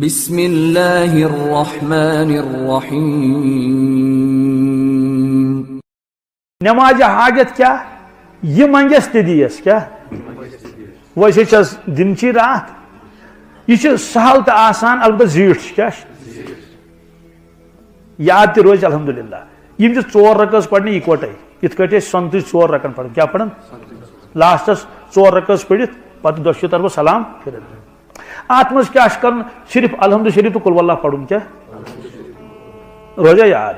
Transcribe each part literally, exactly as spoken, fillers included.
بسم الله الرحمن الرحيم. نماز حاجت کیا؟ یہ منگس تہ دیس کیا؟ ویسے چھس دن چی راتھ۔ یہ چھ سہل تہ آسان، البتہ زیٹھ چھ کیا چھ؟ یاد تہ روز الحمدللہ۔ یم چھ ژور رکعت پرنہ اکوٹے، یتھ کٲٹھۍ أسۍ سنتٕچ ژور رکعت پران۔ کیا پران؟ لاسٹس ژور رکعت پٔرِتھ پتہٕ دۄشوٕے طرفہٕ سلام پھرن۔ اتھ منٛز کیٛاہ چھُ کرُن؟ صرف الحمد شریف تہٕ قل ہو اللہ پرُن۔ کیٛاہ روزیا یاد؟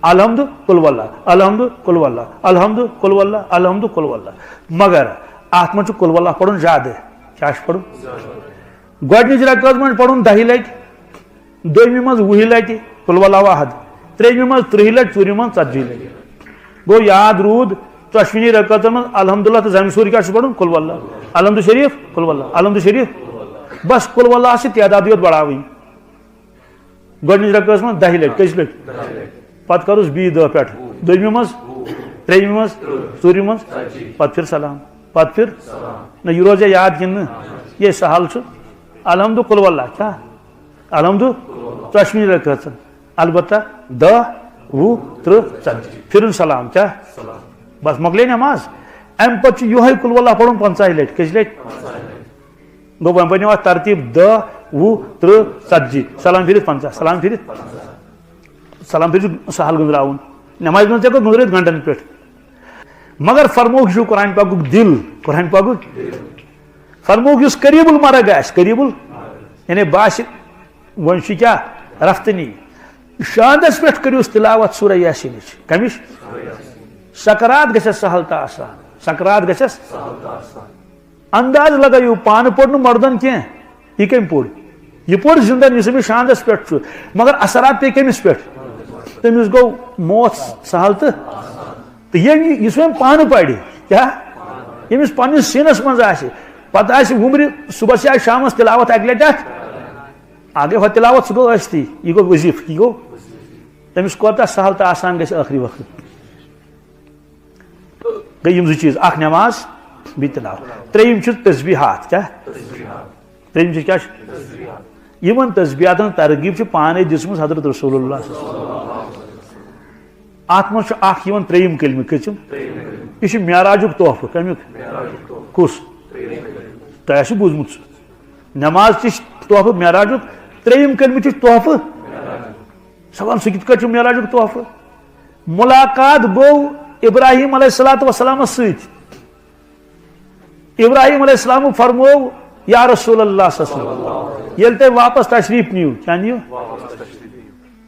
الحمد، قل ہو اللہ، الحمد، قل ہو اللہ، الحمد، قل ہو اللہ، الحمد، قل ہو اللہ۔ مگر اتھ منٛز چھُ قل ہو اللہ پرُن زیادٕ۔ کیٛاہ چھُ پرُن؟ گۄڈٕنِچ رکعت منٛز پرُن دَہہِ لٹہِ، دوٚیمہِ منٛز وُہہِ لٹہِ قل ہو اللہ احد، ترٛیٚیمہِ منٛز ترٕٛہہِ لٹہِ، ژوٗرِ منٛز ژتجی لٹہِ۔ گوٚو یاد روٗد ژۄشوٕنی رکعتن منٛز الحمدللہ تہٕ زمہِ سوٗر کیٛاہ چھُ پرُن؟ قل ہو اللہ، الحمد شریف، قل ہو اللہ، الحمد شریف۔ بس قل ہو اللہ سۭتۍ تعدادٕے یوت بڑاوٕنۍ۔ گۄڈٕنِچ رکعتس منٛز دَہہِ لٹہِ، کٔژِ لٹہِ؟ پتہٕ کرُس بیٚیہِ دَہ پٮ۪ٹھ، دوٚیمہِ منٛز، ترٛیٚیمہِ منٛز، ژوٗرِ منٛز، پتہٕ پھِر سلام، پتہٕ پھِر۔ نہ، یہِ روزیا یاد کِنہٕ نہٕ؟ یہِ سہل چھُ۔ الحمد قل ہو اللہ، کیٛاہ؟ الحمد ژۄشوٕنی رکعتن۔ البتہ دَہ، وُہ، ترٕٛہ، ژتجی۔ پھِرُن سلام، کیٛاہ؟ بس مۄکلے نماز۔ امہِ پتہٕ چھُ یِہوٚے قل ہو اللہ پرُن پنٛژاہہِ لٹہِ۔ کٔژِ لٹہِ؟ گوٚو وۄنۍ بنیو اتھ ترتیٖب دَہ، وُہ، ترٕٛہ، ژتجی۔ سلام پھِرِتھ پنٛژاہ، سلام پھِرِتھ، سلام پھِرِتھ چھُ سہل گٔنٛزراوُن۔ نمازِ منٛز تہِ ہٮ۪کو گٔنٛزرٲوِتھ گنٹن پٮ۪ٹھ۔ مگر فرمووُکھ، یہِ چھُ قرآن پاکُک دِل، قرآن پاکُک۔ فرمووُکھ، یُس قریب المرگ آسہِ، قریب ال-، یعنی باسہِ وۄنۍ چھُ کیٛاہ؟ رفتنی۔ شاندس پٮ۪ٹھ کٔرِوس تلاوت سورہ یاسینٕچ۔ کمِچ؟ سکرات گژھٮ۪س سہل تہٕ آسان، سکرات گژھٮ۪س۔ انداز لگٲیِو، پانہٕ پوٚر نہٕ مردن کینٛہہ۔ یہِ کٔمۍ پوٚر؟ یہِ پوٚر زندن، یُس أمِس شاندس پٮ۪ٹھ چھُ۔ مگر اثرات پیٚیہِ کٔمِس پٮ۪ٹھ؟ تٔمِس گوٚو موت سہل تہٕ، تہٕ ییٚمۍ، یُس وۄنۍ پانہٕ پرِ، کیٛاہ؟ ییٚمِس پننِس سیٖنس منٛز آسہِ، پتہٕ آسہِ وُمرِ صُبحس یا شامس تلاوت اکہِ لٹہِ اتھ۔ اگرے ہۄ تلاوت سُہ گوٚو ٲستی، یہِ گوٚو وظیفہٕ، یہِ گوٚو۔ تٔمِس کوتاہ سہل تہٕ آسان گژھِ ٲخری وقت۔ گٔے یِم زٕ چیٖز، اکھ نماز، بیٚیہِ تلاوت۔ ترٛیٚیِم چھُ تسبیحات۔ کیٛاہ؟ ترٛیٚیِم چیٖز کیٛاہ چھُ؟ یِمن تسبیحاتن ترغیب چھِ پانے دِژمٕژ حضرت رسول اللہ صلی اللہ علیہ وسلم۔ اتھ منٛز چھُ اکھ یِوان ترٛیٚیِم کلمہٕ، کٔژِم؟ یہِ چھُ معراجُک تحفہٕ۔ کمیُک؟ کُس؟ تۄہہِ آسہِ بوٗزمُت سُہ۔ نماز تہِ چھِ تحفہٕ معراجُک، ترٛیٚیِم کلمہٕ تہِ چھُ تحفہٕ۔ سوال، سُہ کِتھ کٲٹھۍ چھُ معراجُک تحفہٕ؟ ملاقات گوٚو ابراہیم علیہ الصلوۃ والسلامس سۭتۍ۔ ابراہیم علیہ السلام فرموو، یا رسول اللہ صلی اللہ علیہ وسلم، ییٚلہِ تۄہہِ واپس تشریف نِیِو، کیٛاہ نِیِو؟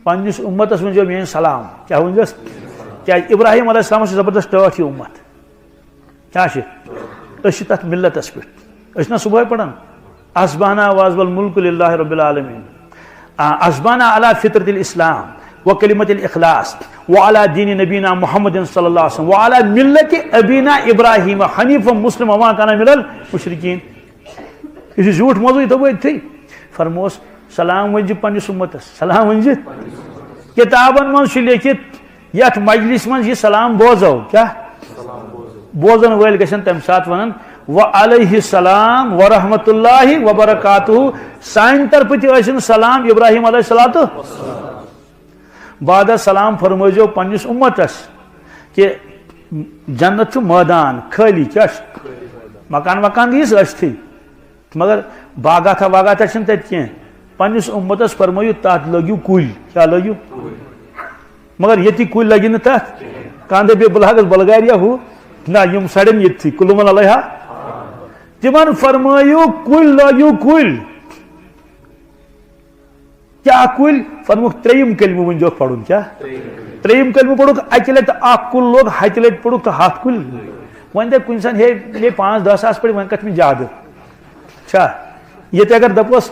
پننِس اُمتس ؤنۍزیو میٲنۍ سلام۔ کیٛاہ ؤنۍزیوس؟ کیٛازِ ابراہیم علیہ السلامس چھِ زبردست ٹٲٹھ یہِ اُمت۔ کیٛاہ چھِ؟ أسۍ چھِ تَتھ مِلتَس پٮ۪ٹھ۔ أسۍ چھِنہ صُبحٲے پَران، "اصبحنا واصبح الملک للہ رب العالمین۔ آ، اصبحنا علی فطرت الاسلام و کلمت الاخلاص و علی دین نبینا محمد صلی اللہ علیہ وسلم و علی ملت ابینا ابراہیم حنیفا مسلما وما کان من المشرکین۔" یہِ چھُ زیوٗٹھ موضوع، یہِ تھوٚو أتھٕے۔ فرموس، "سلام ؤنۍ زِ پننِس اُمتس، سلام ؤنۍ زِ۔" کِتابن منٛز چھُ لیکھِتھ، یتھ مجلس منٛز یہِ سلام بوزو، کیٛاہ؟ بوزن وٲلۍ گژھن تمہِ ساتہٕ ونن، "وعلیہ السلام ورحمۃ اللہ وبرکاتہ"، سانہِ طرفہٕ تہِ ٲسِن سلام ابراہیم علیہ الصلوۃ۔ بعد از سلام فرمٲیزیو پننِس اُمتس کہِ جنت چھُ مٲدان خٲلی، کیٛاہ چھُ؟ مکان وکان گٔیِس ٲسۍتھٕے۔ مگر باغاتا واغاتا چھِنہٕ تَتہِ کینٛہہ۔ پنٛنِس اُمتَس فرمٲیِو، تَتھ لٲگِو کُلۍ۔ کیٛاہ لٲگِو؟ مگر ییٚتِکۍ کُلۍ لَگہِ نہٕ تَتھ۔ کانٛہہ دَپہِ، "بہٕ لاگَس بلغاریا ہُہ۔" نہ، یِم سَڑن ییٚتھی۔ کُلُ من علیہا۔ تِمَن فرمٲیِو، کُلۍ لٲگِو کُلۍ۔ کیٛاہ کُلۍ؟ فرمووُکھ، ترٛیٚیِم کلمہٕ ؤنۍزیوکھ پَرُن۔ کیٛاہ؟ ترٛیٚیِم کلمہٕ پوٚرُکھ اَکہِ لَٹہِ تہٕ اَکھ کُل لوٚگ، ہَتہِ لَٹہِ پوٚرُکھ تہٕ ہَتھ کُلۍ۔ وۄنۍ دَپہِ کُنہِ ساتہٕ، "ہے، ییٚلہِ پانٛژھ دَہ ساس پٔرۍ، وۄنۍ کَتھ چھِ مےٚ زیادٕ؟" چھا؟ ییٚتہِ اگر دَپوس،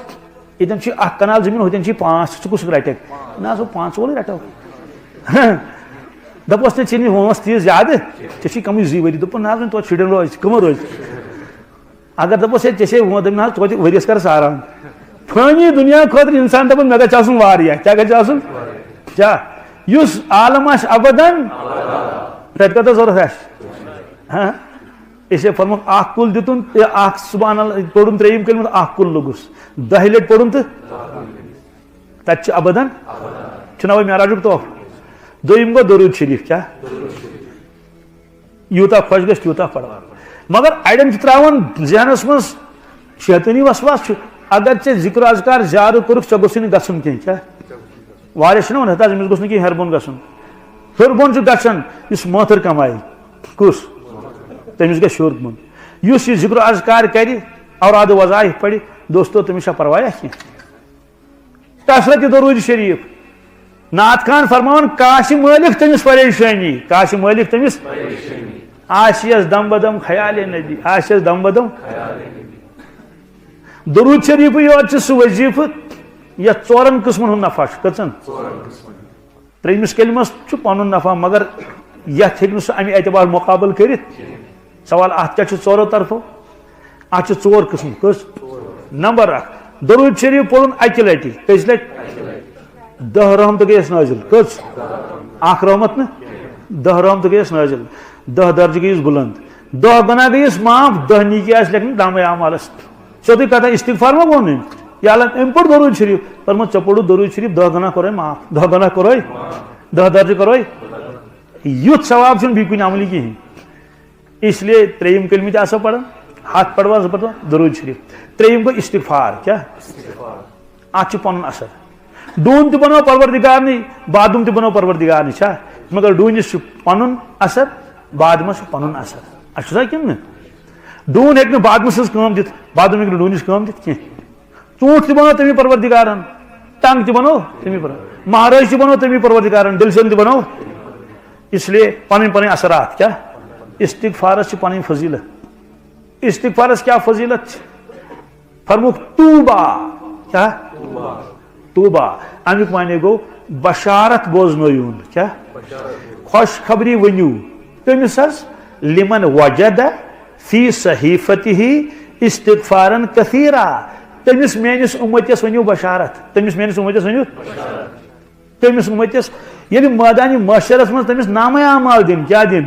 ییٚتٮ۪ن چھُ اَکھ کَنال زٔمیٖن، ہُتٮ۪ن چھِ پانٛژھ، ژٕ کُس رَٹَکھ؟ نہ حظ، ہُہ پانٛژھ وولٕے رَٹو۔ دَپوس، "نہ، ژےٚ نِش ووٚنمَس تیٖژ زیادٕ، ژےٚ چھی کَمٕے زی ؤری۔" دوٚپُن، "نہ حظ، وۄنۍ توتہِ شُرٮ۪ن روزِ، کٕمَن روزِ؟" اگر دَپوس، "ہے، ژےٚ چھے وۄنۍ"، دَپہِ، "نہ حظ، توتہِ ؤریَس کَرَس آرام۔" فٲنی دُنیا خٲطرٕ اِنسان دَپان، "مےٚ گژھِ آسُن واریاہ۔" کیٛاہ گژھِ آسُن؟ کیٛاہ؟ یُس عالم آسہِ اَبَدَن، تَتہِ کۭژاہ ضوٚرَتھ آسہِ؟ ہاں؟ أسۍ ہے فرموکھ، اَکھ کُل دیُتُن، یہِ اَکھ سبحان اللہ پوٚرُن، ترٛیٚیِم کلمہٕ، اَکھ کُل لوٚگُس۔ دَہہِ لَٹہِ پوٚرُن تہٕ تَتہِ چھُ ابدن، چھُنہ وۄنۍ معراجُک تحفہٕ۔ دوٚیِم گوٚو درود شریف، کیٛاہ؟ یوٗتاہ خۄش گژھِ تیوٗتاہ پَرو۔ مگر اَڑٮ۪ن چھُ ترٛاوان ذہنَس منٛز شیطٲنی وسواس چھُ، اگر ژےٚ ذکر و اذکار زیادٕ کوٚرُکھ، ژےٚ گوٚژھُے نہٕ گژھُن کینٛہہ۔ کیٛاہ؟ واریاہ چھِنہ وَنان، "ہتا، أمِس گوٚژھ نہٕ کینٛہہ ہیٚرِ بۄن گژھُن۔" ہیٚرِ بۄن چھُ گژھان یُس مٲتھٕر کمایہِ۔ کُس؟ تٔمِس گژھِ ہیوٚر بۄن۔ یُس یہِ ذکر و اذکار کرِ، اوراد وظائف پرِ، دوستو، تٔمِس چھا پرواے کینٛہہ؟ کثرت درود شریف۔ نعت خان فرماوان، کاسہِ مٲلِک تٔمِس پریشٲنی، کاسہِ مٲلِک تٔمِس۔ آسیَس دم بدم خیال نبی، آسیَس دم بدم۔ درود شریفٕے یوت چھُ سُہ وظیفہٕ یتھ ژورن قٕسمن ہُنٛد نفع چھُ۔ کٔژن؟ ترٛیٚیمِس کلمس چھُ پنُن نفع، مگر یتھ ہیٚکہِ نہٕ سُہ امہِ اعتبار مقابلہٕ کٔرِتھ۔ سوال، اتھ کیٛاہ چھُ ژورو طرفو؟ اتھ چھِ ژور قٕسم۔ کٔژ؟ نمبر اکھ، درود شریف پوٚرُن اکہِ لٹہِ۔ کٔژِ لٹہِ؟ دہ رحمتہٕ گٔیَس نٲزِل۔ کٔژ؟ اکھ رحمت نہٕ، دہ رحمتہٕ گٔیَس نٲزِل، دہ درجہٕ گٔیَس بُلند، دہ گۄناہ گٔیَس معاف، دہ نیکی آسہِ لیکھنہٕ نامے اعمالس۔ سیوٚدُے کتھا، استغفار ما ووٚن أمۍ؟ یا اللہ، أمۍ پوٚر درود شریف، فرموو، "ژےٚ پوٚرُتھ درود شریف، دہ گۄناہ کوٚرے معاف، دہ گۄناہ کوٚرے، دہ درجہٕ کوٚرے۔" یُتھ ثواب چھُنہٕ بیٚیہِ کُنہِ عملہِ کِہیٖنۍ۔ اس لیے ترٛیٚیِم کلمہٕ تہِ آسو پران، ہتھ پروا، زٕ پروا، درود شریف۔ ترٛیٚیِم گوٚو استغفار۔ کیٛاہ؟ اتھ چھُ پنُن اثر۔ ڈوٗن تہِ بنوو پروردگارنٕے، بادُم تہِ بنوو پروردگارنٕے، چھا؟ مگر ڈوٗنِس چھُ پنُن اثر، بادمس چھُ پنُن اثر۔ اَسہِ چھُ سا کِنہٕ نہٕ؟ ڈوٗن ہیٚکہِ نہٕ بادمس ہٕنٛز کٲم دِتھ، بادُم ہیٚکہِ نہٕ ڈوٗنِس کٲم دِتھ کینٛہہ۔ ژوٗنٛٹھ تہِ بنوو تٔمی پروردگارن، ٹنٛگ تہِ بنوو تٔمی پروردگارن، مہرٲج تہِ بنوو تٔمی پروردگارن، ڈٔلۍ سیوٚن تہِ بنوو۔ اس لیے پنٕنۍ پنٕنۍ اثرات کیٛاہ؟ استغفارس چھِ پنٕنۍ فضیلت۔ استغفارس کیٛاہ فضیلت چھِ؟ فرمووُکھ، طوبیٰ، کیٛاہ؟ طوبیٰ۔ امیُک معنی گوٚو بشارت بوزنٲیِو، کیٛاہ؟ خوشخبری ؤنِو تٔمِس حظ، لمن وجد فی صحیفته استغفارا کثیرا۔ تٔمِس میٲنِس اُمتِس ؤنِو بشارت، تٔمِس میٲنِس اُمتِس ؤنِو۔ تٔمِس اُمتِس ییٚلہِ مٲدانِ محشرس منٛز تٔمِس نامہ اعمال دِن، کیٛاہ دِن؟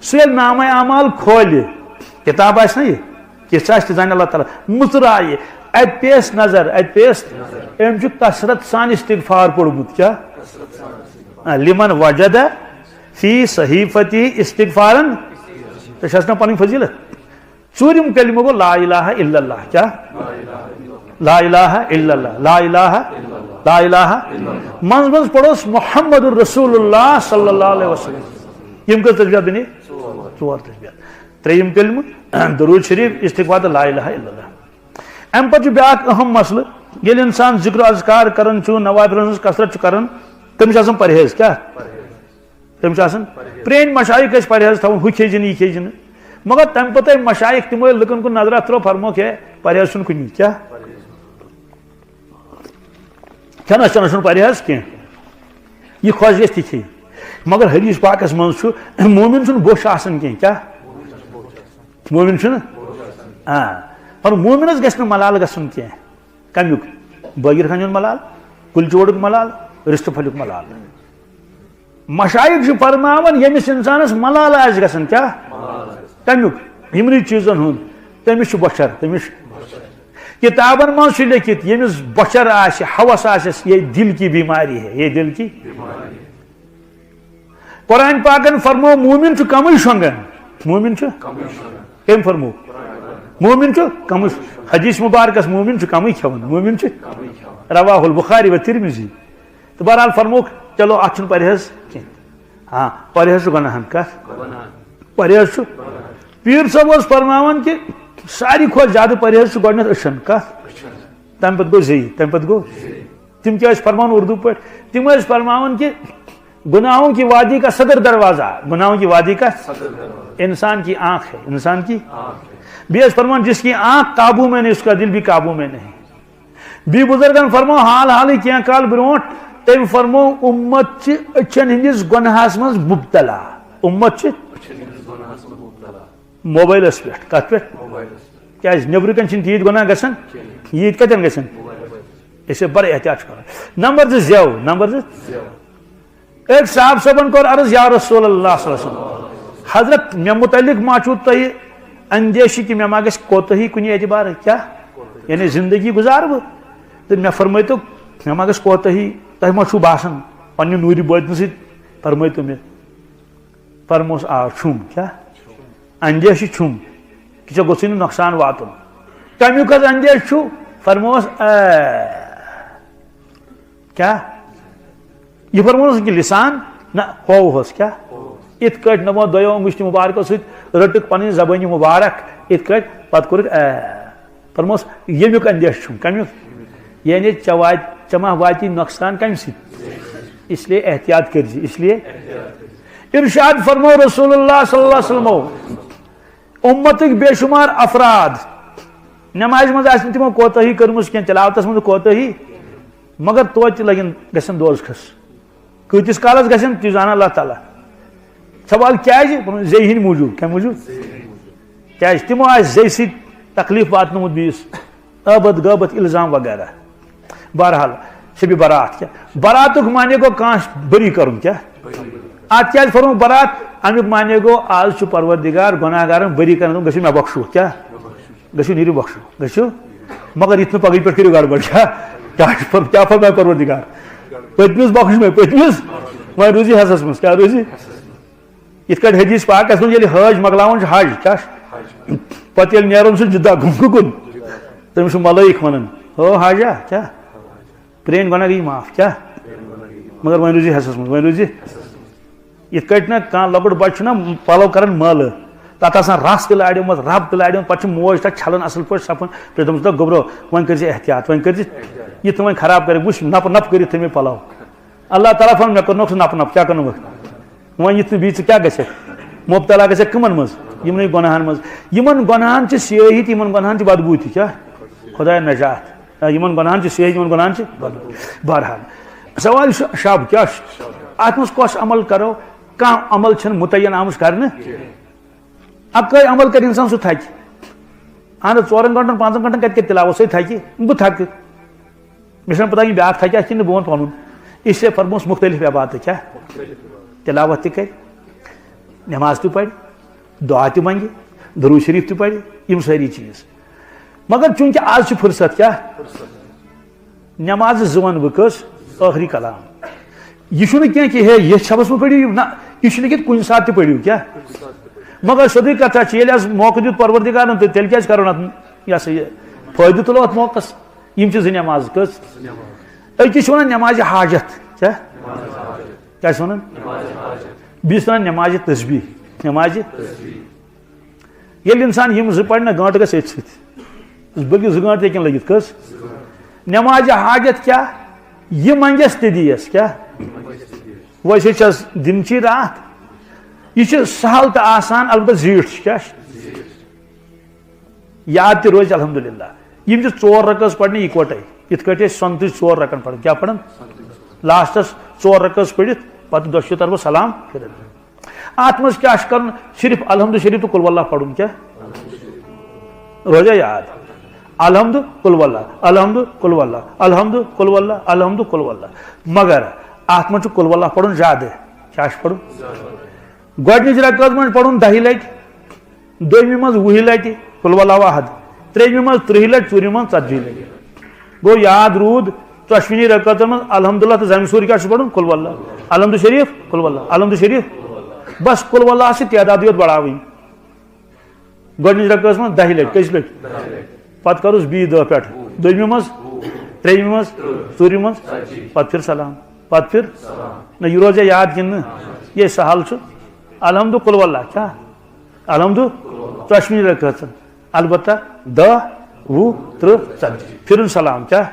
سُہ ییٚلہِ نامہ اعمال کھولہِ، کِتاب آسہِ نہ یہِ، کِژھ آسہِ تہِ زانہِ اللہ تعالیٰ، مُژرایہِ، اَتہِ پیٚیَس نظر، اَتہِ پیٚیَس، أمۍ چھُ کثرت سان استغفار پوٚرمُت، کیٛاہ؟ آ، لمن وجد فی صحیفته استغفارا، ژےٚ چھَس نہ پنٕنۍ فضیلت؟ ژوٗرِم کلمہٕ گوٚو لا الہ الا اللہ۔ کیٛاہ؟ لا الہ الا اللہ، لا الہ، لا الہ۔ منٛز منٛز پرُس محمد رسول اللہ صلی اللہ علیہ وسلم۔ یِم کٔژ تسبیحات بنے؟ ژور تسبیحات۔ ترٛیٚیِم کلمہٕ درود شریف، استغفار تہٕ لا الہ الا اللہ۔ اَمہِ پتہٕ چھُ بیٛاکھ اہم مسلہٕ، ییٚلہِ انسان ذکر و اذکار کران چھُ، نوافلن ہٕنٛز کثرت چھُ کران، تٔمِس چھُ آسان پرہیز۔ کیٛاہ؟ تٔمِس چھُ آسان، پرٛٲنۍ مشایخ ٲسۍ پرہیز تھاوان، ہُہ کھیٚیہِ زِ نہٕ، یہِ کھیٚیہِ زِ نہٕ۔ مگر تَمہِ پَتہٕ آیہِ مشایخ، تِمو ییٚلہِ لُکَن کُن نظرا ترٲو، فرمووُکھ، "ہے، پرہیز چھُنہٕ کُنی۔" کیٛاہ؟ کھٮ۪نَس چٮ۪نَس چھُنہٕ پرہیز کینٛہہ، یہِ خۄش گژھِ تہِ کھیٚیہِ۔ مگر حدیث پاکَس منٛز چھُ، مومن چھُنہٕ بوٚچھ آسان کینٛہہ۔ کیٛاہ؟ مومن چھُنہٕ؟ آ۔ اور مومنَس گژھِ نہٕ ملال گژھُن کینٛہہ۔ کمیُک؟ بٲگِر خانہِ ہُنٛد ملال، کُلچہِ ووڑُک ملال، رِستہٕ پھلیُک ملال۔ مشایخ چھِ فرماوان، ییٚمِس اِنسانَس ملال آسہِ گژھان، کیٛاہ؟ کمیُک؟ یِمنٕے چیٖزن ہُنٛد، تٔمِس چھُ بۄچھر، تٔمِس چھُ۔ کِتابن منٛز چھُ لیٚکھِتھ، ییٚمِس بۄچھر آسہِ، ہوس آسٮ۪س، یہ دل کی بیماری ہے، یہ دل کی۔ قرآن پاکن فرموو، مومن چھُ کمٕے شۄنٛگان۔ مومن چھُ؟ کٔمۍ فرموو؟ مومن چھُ کمٕے۔ حدیث مبارکس، مومن چھُ کمٕے کھٮ۪وان۔ مومن چھُ؟ رواه البخاری و ترمذی۔ تہٕ بہرحال فرمووُکھ، چلو، اتھ چھُنہٕ پرہیز کینٛہہ۔ ہاں، پرہیز چھُ گۄناہن۔ کتھ؟ پرہیز چھُ۔ پیٖر صٲب اوس فرماوان کہِ ساروی کھۄتہٕ زیادٕ پرہیز چھُ گۄڈٕنٮ۪تھ أچھن۔ کتھ؟ تمہِ پتہٕ گوٚو زیٚیہِ، تمہِ پتہٕ گوٚو۔ تِم کیٛاہ ٲسۍ فرماوان اردو پٲٹھۍ؟ تِم ٲسۍ فرماوان کہِ گناہوں کی وادی کا صدر دروازہ، گناہوں کی وادی کا انسان کی آنکھ ہے، انسان کی۔ بیٚیہِ ٲسۍ فرماوان، جس کی آنکھ قابو میں نہیں، اس کا دل بھی قابو میں نہیں۔ بیٚیہِ بُزرگن فرموو، حال حالٕے کینٛہہ کال برونٛٹھ، تٔمۍ فرموو، اُمت چھِ أچھن ہٕنٛدِس گۄناہس منٛز مُبتلا۔ اُمت چھِ موبایلس پٮ۪ٹھ۔ کتھ پٮ۪ٹھ؟ کیٛازِ؟ نیٚبرٕ کنہِ چھِنہٕ تیٖتۍ گۄناہ گژھان، ییٖتۍ کتٮ۪ن گژھن؟ أسۍ چھِ بڑٕ احتیاط چھِ کران۔ نمبر زٕ زٮ۪و، نمبر زٕ۔ أکۍ صاحب صٲبن کوٚر عرض، یا رسول اللہ صلی اللہ علیہ وسلم، حضرت، مےٚ متعلق ما چھُو تۄہہِ اندیشہِ کہِ مےٚ ما گژھِ کوتاہی کُنہِ اعتبارٕ؟ کیٛاہ؟ یعنی زندگی گُزارٕ بہٕ؟ تہٕ مےٚ فرمٲیتو، مےٚ ما گژھِ کوتاہی؟ تۄہہِ ما چھُو باسان پننہِ نوٗرِ بٲطنہٕ سۭتۍ؟ فرمٲیتو مےٚ۔ فرموس، آ، چھُم۔ کیٛاہ؟ اندیشہِ چھُم کہِ ژےٚ گوٚژھُے نہٕ نۄقصان واتُن۔ کمیُک حظ اندیشہِ چھُ؟ فرموس، آ۔ کیٛاہ؟ یہِ فرموس نہٕ کہِ لسان، نہ، ہووہس۔ کیٛاہ؟ یِتھ کٲٹھۍ نمو دۄیو انگشتہِ مبارکو سۭتۍ رٔٹٕکھ پنٕنۍ زبٲنہِ مبارک، یِتھ کٲٹھۍ پتہٕ کوٚرُکھ، آ۔ فرموس، ییٚمیُک اندیشہِ چھُم۔ کمیُک؟ یعنی ژےٚ وات-، ژےٚ ما واتی نۄقصان کمہِ سۭتۍ؟ اس لیے احتیاط کٔرزِ، اس لیے۔ ارشاد فرمو رسول اللہ صلی اللہ علیہ وسلمو، امتٕکۍ بے شمار افراد، نمازِ منٛز آسہِ نہٕ تِمو کوتاہی کٔرمٕژ کینٛہہ، تلاوتس منٛز کوتاہی، مگر توتہِ تہِ لگن، گژھن دوزخس۔ کۭتِس کالس گژھن، تہِ زانان اللہ تعالیٰ۔ سوال کیازِ؟ پنُن زیٚیہِ ہٕنٛدِ موٗجوٗب۔ کمہِ موٗجوٗب؟ کیازِ تِمو آسہِ زیٚیہِ سۭتۍ تکلیف واتنومُت بیٚیِس، ٲبت غٲبت، الزام وغیرہ۔ بہرحال، شبِ برات کیٛاہ؟ براتُک معنی گوٚو کانٛہہ بٔری کرُن۔ کیٛاہ؟ اتھ کیازِ فرموو برات؟ امیُک معنی گوٚو، از چھُ پروردگار گۄناہ گارن بٔری کران، گٔژھِو مےٚ بخشو۔ کیٛاہ؟ گٔژھِو، نیٖرِو بخشو، گٔژھِو۔ مگر یِتھ نہٕ پگہٕکۍ پٮ۪ٹھ کٔرِو گڑبڑ۔ کیٛاہ؟ کیٛاہ چھُ فر-، کیٛاہ فرمایہِ پروردگار؟ پٔتمِس بخش مےٚ، پٔتمِس۔ وۄنۍ روٗزی حصس منٛز، کیٛاہ روٗزی؟ یِتھ کٲٹھۍ حدیث پاکس منٛز ییٚلہِ حج مۄکلاوان چھُ، حج کیٛاہ چھُ؟ پتہٕ ییٚلہِ نیران چھُ جدہ گوٚمُت کُن، تٔمِس چھُ ملٲیِک ونان، "ہو حاجہ، کیٛاہ؟ پرٛٲنۍ گۄناہ گٔیہِ معاف، کیٛاہ؟ مگر وۄنۍ روٗزی حصس منٛز، وۄنۍ روٗزی۔" یِتھ کٲٹھۍ نہ کانٛہہ لۄکُٹ بچہٕ چھُنہ پلو کران مٲلہٕ، تتھ آسان رس تہِ لاریومُت، رب تہِ لاریومُت، پتہٕ چھِ موج تتھ چھلان اصل پٲٹھۍ، صفٲیی پٲٹھۍ، دوٚپمس، "دَپ گوٚبرو، وۄنۍ کٔرۍ زِ احتیاط، وۄنۍ کٔرۍ زِ، یہِ تہِ وۄنۍ خراب کٔرِتھ، وٕچھ نپہٕ نپہٕ کٔرِتھ تھٲے مےٚ پلو۔" اللہ تعالیٰ فرماوان، "مےٚ کوٚرنوکھ ژٕ نپہٕ نپہٕ، کیٛاہ کوٚرنوکھ؟ وۄنۍ یِتھ نہٕ بیٚیہِ ژٕ کیٛاہ گژھکھ؟ مبتلا گژھکھ کٕمن منٛز؟ یِمنٕے گۄناہن منٛز۔ یِمن گۄناہن چھِ سیٲہی تہِ، یِمن گۄناہن چھِ بدبوٗ تہِ۔" کیٛاہ؟ خدایا نجات۔ آ، یِمن گۄناہن چھِ سیٲہی، یِمن گۄناہن چھِ بدبوٗ۔ بہرحال، سوال چھُ، شب کیٛاہ چھُ؟ اتھ منٛز کۄس عمل کرو؟ کانٛہہ عمل چھَنہٕ مُتعین آمٕژ کرنہٕ۔ اَکٲے عمل کرِ انسان، سُہ تھکہِ۔ اہن حظ، ژورن گھنٹن، پانٛژن گھنٹن کتہِ کرِ تلاوت؟ سُے تھکہِ، بہٕ تھکہٕ۔ مےٚ چھَنہٕ پتہ یہِ بیٛاکھ تھکہِ اَتھ کِنہٕ بہٕ وَنہٕ پَنُن۔ اس لیے فرموس مختلف عبادت، کیٛاہ؟ تلاوت تہِ کرِ، نماز تہِ پرِ، دعا تہِ منگہِ، درود شریف تہِ پرِ، یِم سٲری چیٖز۔ مگر چوٗنٛکہِ آز چھِ فرصت، کیٛاہ؟ نمازِ زٕ وَنہٕ بہٕ کٔژ؟ ٲخری کلام۔ یہِ چھُنہٕ کینٛہہ کہِ ہے، یہِ چھپس منٛز پٔرِو، نہ، یہِ چھُ لیکھِتھ کُنہِ ساتہٕ تہِ پٔرِو، کیٛاہ؟ مگر سیوٚدُے کتھا چھِ، ییٚلہِ اَسہِ موقعہٕ دیُت پروردگارن، تہٕ تیٚلہِ کیٛازِ کرو نہٕ اتھ، یہِ ہسا یہِ، فٲیدٕ تُلو اتھ موقعس؟ یِم چھِ زٕ نمازٕ۔ کٔژ؟ أکِس چھِ ونان نمازِ حاجت۔ کیٛاہ؟ کیٛاہ چھِ ونان؟ بیٚیِس ونان نمازِ تسبیح۔ نمازِ۔ ییٚلہِ انسان یِم زٕ پرِ نہ، گٲنٹہٕ گژھِ أتھۍ سۭتۍ، بلکہِ زٕ گٲنٹہٕ تہِ ہیٚکن لٔگِتھ۔ کٔژ؟ نمازِ حاجت کیٛاہ؟ یہِ منگٮ۪س تہِ دِیَس۔ کیٛاہ؟ وۄنۍ چھِ أسۍ دِنچی راتھ، یہِ چھِ سہل تہٕ آسان، البتہ زیٖٹھ چھِ۔ کیٛاہ چھِ؟ یاد تہِ روزِ الحمدللہ۔ یِم چھِ ژور رکعت پرنہِ یِکوٹے، یِتھ کٲٹھۍ أسۍ سۄنتٕچ ژور رکعت پران۔ کیٛاہ پران؟ لاسٹس ژور رکعت پٔرِتھ پتہٕ دۄشوٕے طرفہٕ سلام پھِرن۔ اتھ منٛز کیٛاہ چھُ کرُن؟ صرف الحمد شریف تہٕ قل واللہ پرُن۔ کیٛاہ؟ روزیا یاد؟ الحمد، قل واللہ، الحمد، قل واللہ، الحمد، قل واللہ، الحمد، قل واللہ۔ مگر اتھ منٛز چھُ قل واللہ پرُن زیادٕ۔ کیٛاہ چھُ پرُن؟ گۄڈٕنِچ رکعت منٛز پرُن دَہہِ لٹہِ، دوٚیمہِ منٛز وُہہِ لٹہِ قل واللہ احد، ترٛیٚیمہِ منٛز ترٕٛہہِ لٹہِ، ژوٗرمہِ منٛز ژتجی لٹہِ۔ گوٚو یاد روٗد، ژۄشوٕنی رکعتن منٛز الحمدللہ تہٕ زمہِ سورٕ کیٛاہ چھُ پرُن؟ قل واللہ، الحمد شریف، قل واللہ، الحمد شریف۔ بس قل واللہ سۭتۍ تعدادٕے یوت بڑاوٕنۍ۔ گۄڈٕنِچ رکعتس منٛز دَہہِ لٹہِ، کٔژِ لٹہِ؟ پتہٕ کرُس بیٚیہِ دَہ پٮ۪ٹھ، دوٚیمہِ منٛز، ترٛیٚیمہِ منٛز، ژوٗرمہِ منٛز، پتہٕ پھِر سلام، پتہٕ پھِر۔ نہ، یہِ روزیا یاد کِنہٕ نہٕ؟ یہِ سہل چھُ۔ الحمد، قل واللہ، کیٛاہ؟ الحمد، ژۄشوٕنی رکعتن۔ البتہ دَہ، وُہ، ترٕٛہ، ژتجی۔ پھِرُن سلام، کیٛاہ؟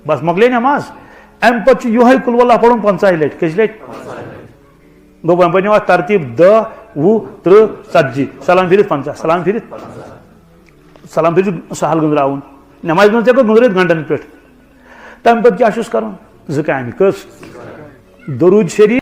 بس مۄکلے نماز۔ امہِ پتہٕ چھُ یِہوٚے قل واللہ پرُن پنٛژاہہِ لٹہِ۔ کٔژِ لٹہِ؟ گوٚو وۄنۍ بنیو اتھ ترتیب دَہ، وُہ، ترٕٛہ، ژتجی۔ سلام پھِرِتھ پنٛژاہ، سلام پھِرِتھ۔ سلام پھِرِتھ سہل گٔنٛزراوُن۔ نمازِ منٛز تہِ ہٮ۪کو گٔنٛزرٲوِتھ گنٹن پٮ۪ٹھ۔ تمہِ پتہٕ کیٛاہ چھُس کرُن؟ زٕ کامہِ۔ کٔژ؟ درود شریف۔